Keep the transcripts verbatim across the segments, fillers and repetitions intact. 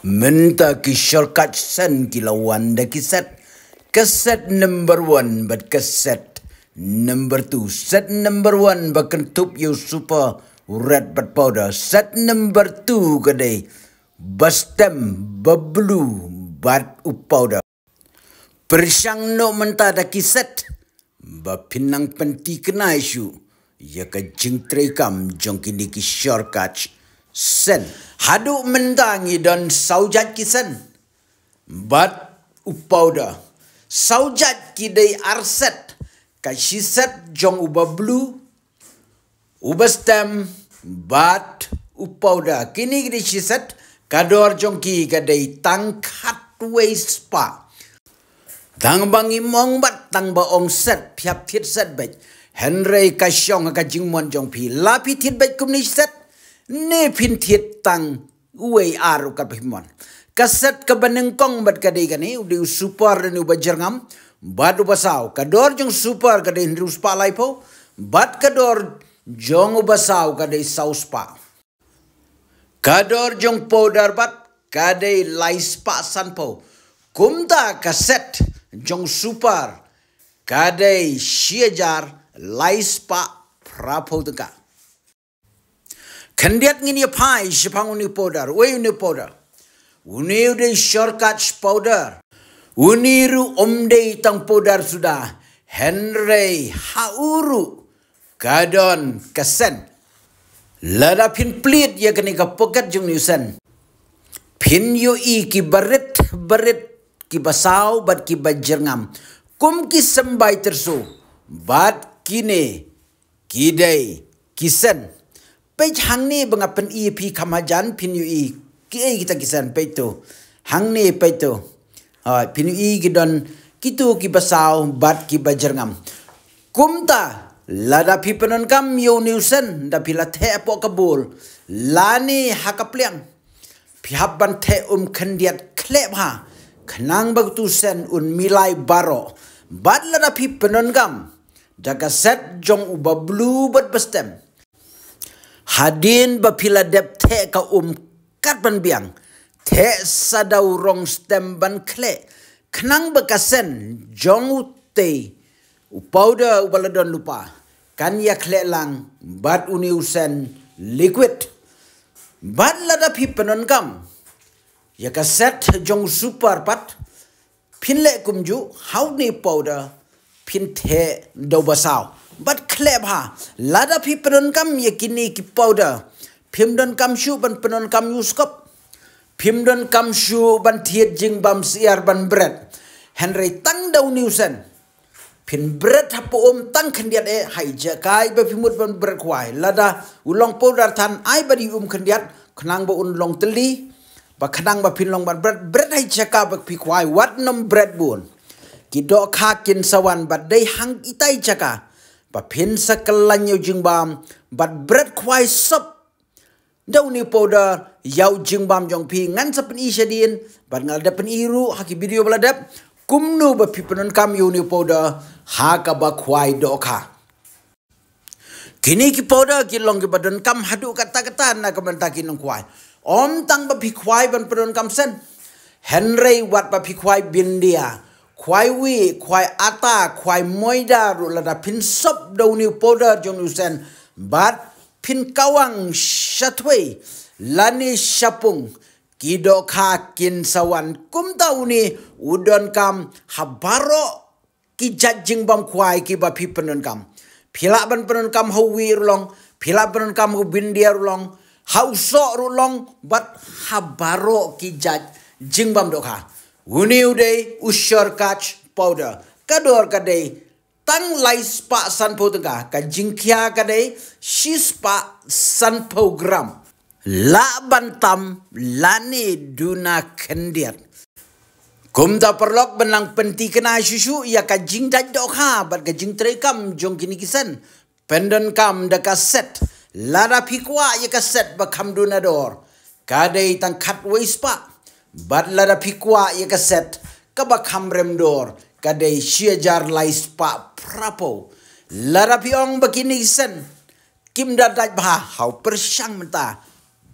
Mynta ki shortcut sen ki la wan da ki set. Ka set number one bad ka set number two. Set number one ba kyntup ïa u super red bad powder. Set number two ka dei ba stem, ba blue bad u powder. Pyrshang noh mynta da ki set ba phin nang pynthikna shuh ïa ka jingtreikam jong kine ki shortcut sen. Haduh mynta ngi don saw jait ki sen bad u powder. Saw jait ki dei ar set, ka shi set jong u ba blue, u ba stem bad u powder. Kine ki dei shi set, ka dor jong ki ka dei tang khatwei spah. Tang ba ngim ong bad tang ba ong set, phi hap thied set beit. Hynrei ka shong ha ka jingmon jong phi, la phi thied beit kumne shi set ne phin thied tang uwei ar u kat ba phi mon. Ka set ka ba nyngkong bad ka dei kane, u dei u super ne u ba jyrngam bad u ba saw. Ka dor jong super ka dei hynriew spah laiphew bad ka dor jong u ba saw ka dei saw spah. Ka dor jong powder bad ka dei lai spah sanphew. Kumta ka set jong super ka dei shi hajar lai spah phraphew tyngka. Khyndiat ngin ïa phai shaphang une u powder, wei une u powder. Une u dei shortcut powder. Une ruh um dei tang powder suda, hynrei ha u ruh ka don ka sen. Lada phin plied ïa kane ka packet jong une u sen, phin ïohi ki barit barit, ki ba saw bad ki ba jyrngam kum ki symbai tyrso. Bad kine ki dei ki sen. Peit hangne ba nga pyni ïa phi kham hajan, phin ïohi kiei kita ki sen. Peit to, hangne peit to. Ha, phin ïohi ki don kito ki ba saw bad ki ba jyrngam. Kumta lada phi pyndonkam ïa une u sen, da phi la theh hapoh ka bowl lane ha ka pliang, phi hap ban theh um khyndiat khleh bha khnang ba utu u sen un milai baroh. Bad lada phi pyndonkam da ka set jong u ba blue bad ba stem, hadien ba phi la dep theh ka um kat ban biang, theh sa da u rong stem ban khleh khnang ba ka sen jong utei u powder u ba la don lypa kan ïa khleh lang bad une u sen liquid. Bad lada phi pyndonkam ïa ka set jong u super pat, phin leh kumjuh, ha une u powder phin theh da u ba saw bad khleh bha. Lada phi pyndonkam ïa kine ki powder, phim donkam shuh ban pyndonkam ïa u skop, phim donkam shuh ban thied jingbam syiar ban bret, hynrei tang da une u sen. Phin bret hapoh um tang khyndiat eh, ha i jaka i ba phi mut ban bret khwai. Lada u long powder than, ai ba dei um khyndiat khnang ba un long tylli, ba khnang ba phin long ban bret, bret ha i jaka ba phi khwai, wat nym bret bun. Ki dohkha kin sa wan bad dei hang itai jaka ba phin sa kyllain ïa u jingbam bad bret khwai sop da une u powder ïa u jingbam jong phi. Ngan sa pyni shadien bad nga la dep pyni ruh ha ki video ba la dep kumno ba phi pyndonkam ïa une u powder ha kaba khwai dohkha. Kine ki powder ki long ki ba donkam haduh katta katta na ka bynta ki nongkhwai. Ym tang ba phi khwai ban pyndonkam sen, hynrei wat ba phi khwai bindia, khwai wih, khwai ata, khwai moida ruh, lada phin sop da une u powder jong une u sen bad phin kawang shatwei lane shapung, ki dohkha kin sa wan. Kumta une u donkam ha baroh ki jait jingbam khwai ki ba phi pyndonkam. Phi lah ban pyndonkam ha u wih ruh long, phi lah pyndonkam ha u bindia ruh long, ha u soh ruh long, bad ha baroh ki jait jingbam dohkha. Une u dei u shortcut powder. Ka dor ka dei tang lai spah sanphew tyngka, ka jingkhia ka dei shi spah sanphew gram. Lah ban tam lane duna khyndiat. Kumta paralok, ban nang pynthikna shuh shuh ïa ka jingjait dohkha bad ka jingtreikam jong kine ki sen, pyndonkam da ka set. Lada phi kwah ïa ka set ba kham duna dor, ka dei tang khatwei spah. Bad lada phi kwah ïa ka set ka ba kham rem dor, ka dei shi hajar lai spah phraphew. Lada phi ong ba kine ki sen kim da dait bha, haw, pyrshang mynta,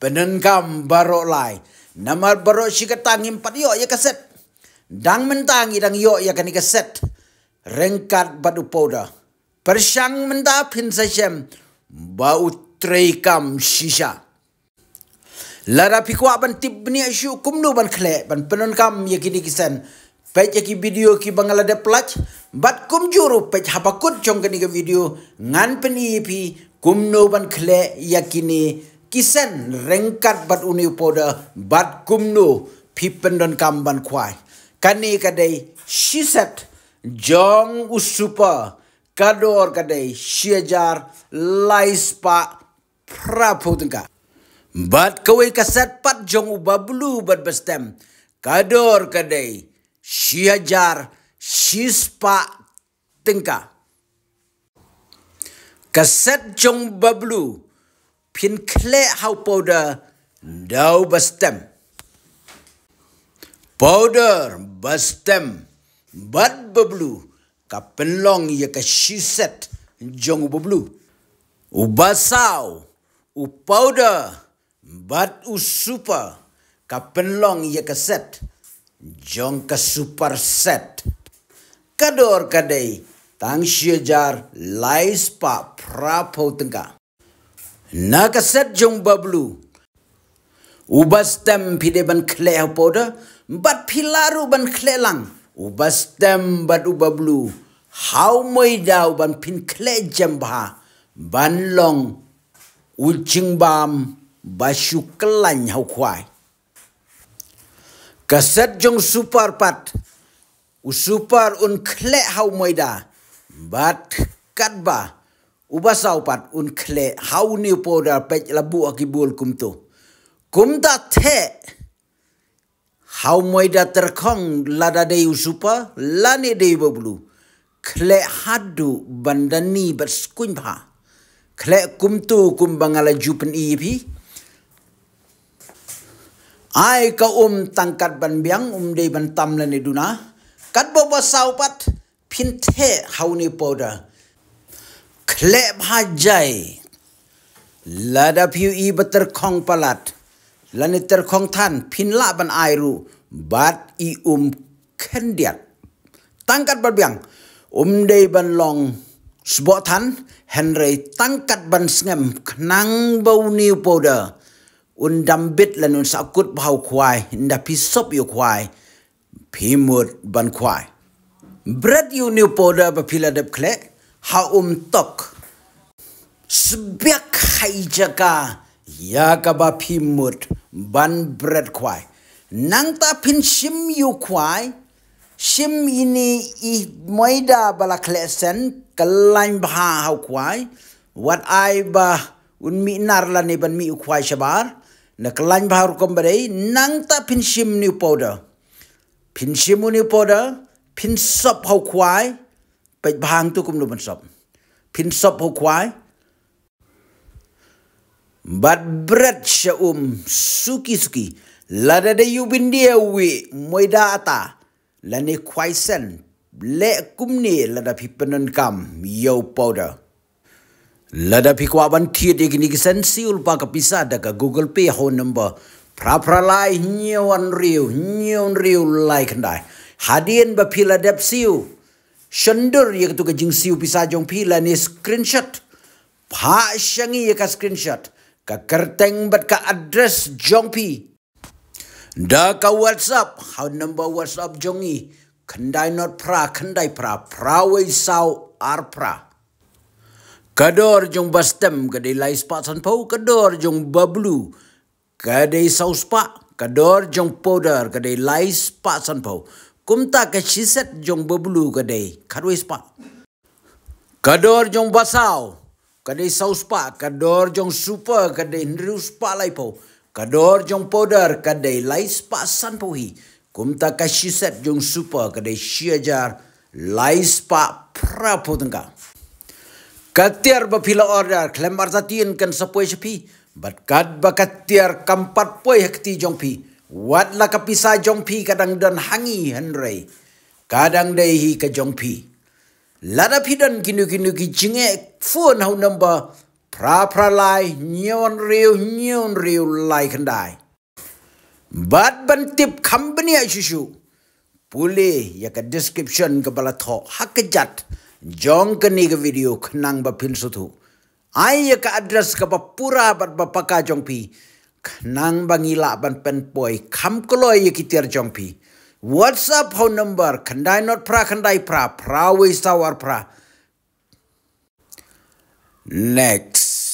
pyndonkam baroh lai. Namar baroh shi katta ngim pat ïoh ïa ka set. Dang mynta ngi dang ïoh ïa kane ka set ryngkat bad u powder. Pyrshang mynta phin sa shem ba u treikam shisha. Lada phi kwah ban tip bniah shuh kumno ban khleh ban pyndonkam ïa kine ki sen, peit ïa ki video kiba nga la dep lait. Bad kumjuh ruh peit ha bakut jong kane ka video ngan pyni ïa phi kumno ban khleh ïa kine ki sen ryngkat bad une u powder bad kumno phi pyndonkam ban khwai. Kane ka dei shi set jong u Super, ka dor ka dei shi hajar lai spah phra phew tyngka. Bad kawei ka set pat jong u Bablu bad Bastem, ka dor ka dei shi hajar shi spah tyngka. Ka set jong Bablu phin khleh ha u powder da u Bastem. Powder, Bastem bad Bablu ka pynlong ïa ka shi set jong u Bablu. U Basaw, u Powder bad u Super ka pynlong ïa ka set jong ka Super Set. Ka dor ka dei tang shi hajar lai spah phra phew tyngka. Na ka set jong u Bablu, u Bastem phi dei ban khleh ha u powder bad phi lah ruh ban khleh lang u Bastem bad u Bablu ha u moida u ban phin khleh jem bha ban long u jingbam ba shu khlaiñ ha u khwai. Ka set jong u Super pat, u Super un khleh ha u moida bad katba u Basaw pat un khleh ha une u powder, peit la buh ha ki bol kumto. Kumta theh ha u moida tyrkhong lada dei u Super lane dei u Bablu. Khleh haduh ban da ni bad skuiñ bha. Khleh kumto kumba nga la ju pyni ïa phi. Ai ka um tang kat ban biang, um dei ban tam lane duna. Katba u Basaw pat phin theh ha une u powder. Khleh bha jai. Lada phi ïohi ba tyrkhong palat lane tyrkhong than phin lah ban ai ruh bad i um khyndiat. Tang kat ban biang, um dei ban long sboh than, hynrei tang kat ban sngem khnang ba une u powder un dam bit lane un sahkut bha u khwai, ynda phi sop ïa u khwai phi mut ban khwai. Bret ïa une u powder ba phi la dep khleh ha um tok. Sbiak ha i jaka ïa kaba phi mut ban bret khwai. Nangta phin shim ïa u khwai, shim ine i moida ba la khleh sen, khlaiñ bha ha u khwai. Wat ai ba un mih nar lane ban mih u khwai shabar. Na khlaiñ bha rukom ba dei, nangta phin shim une u powder. Phin shim une u powder, phin sop ha u khwai. Peit bha hangto kumno ban sop. Phin sop ha u khwai bad bret sha um suki suki. Lada dei ïa u byndia uwei, moida ata lane khwai sen, leh kumne lada phi pyndonkam ïa u powder. Lada phi kwah ban thied ïa kine ki sen, siew lypa ka pisa da ka Google Pay ha u number phra phra lai hynñiew hynriew hynñiew hynriew lai khyndai. Hadien ba phi la dep siew, shon dur ïa katu ka jingsiew pisa jong phi lane screenshot. Phah sha ngi ïa ka screenshot, ka kyrteng bad ka address jong phi da ka WhatsApp ha u number WhatsApp jong ngi, khyndai nod phra khyndai phra phra wei saw ar phra. Ka dor jong u Bastem ka dei lai spah sanphew, ka dor jong u Bablu ka dei saw spah, ka dor jong u Powder ka dei lai spah sanphew. Kumta ka shi set jong u Bablu ka dei khatwei spah. Ka dor jong u Basaw ka dei saw spah, ka dor jong u Super ka dei hynriew spah laiphew, ka dor jong u Powder ka dei lai spah sanphew hi. Kumta ka shi set jong u Super ka dei shi hajar lai spah phraphew tyngka. Ka tiar ba phi la order khlem artatien kan sa poi sha phi, bad katba ka tiar kam pat poi ha kti jong phi, wat la ka pisa jong phi ka dang don ha ngi hynrei ka dang dei hi ka jong phi. Lada phi don kino kino ki jingeh, phone ha u number phra phra lai hynñiew hynriew hynñiew hynriew lai khyndai. Bad ban tip kham bniah shuh shuh, pule ïa ka description kaba la thoh ha ka jat jong kane ka video khnang ba phin sngewthuh. Ai ïa ka address kaba pura bad ba paka jong phi khnang ba ngi lah ban pynpoi kham kloi ïa ki tiar jong phi. WhatsApp ha u number khyndai not phra khyndai phra phra wei saw ar phra. Next.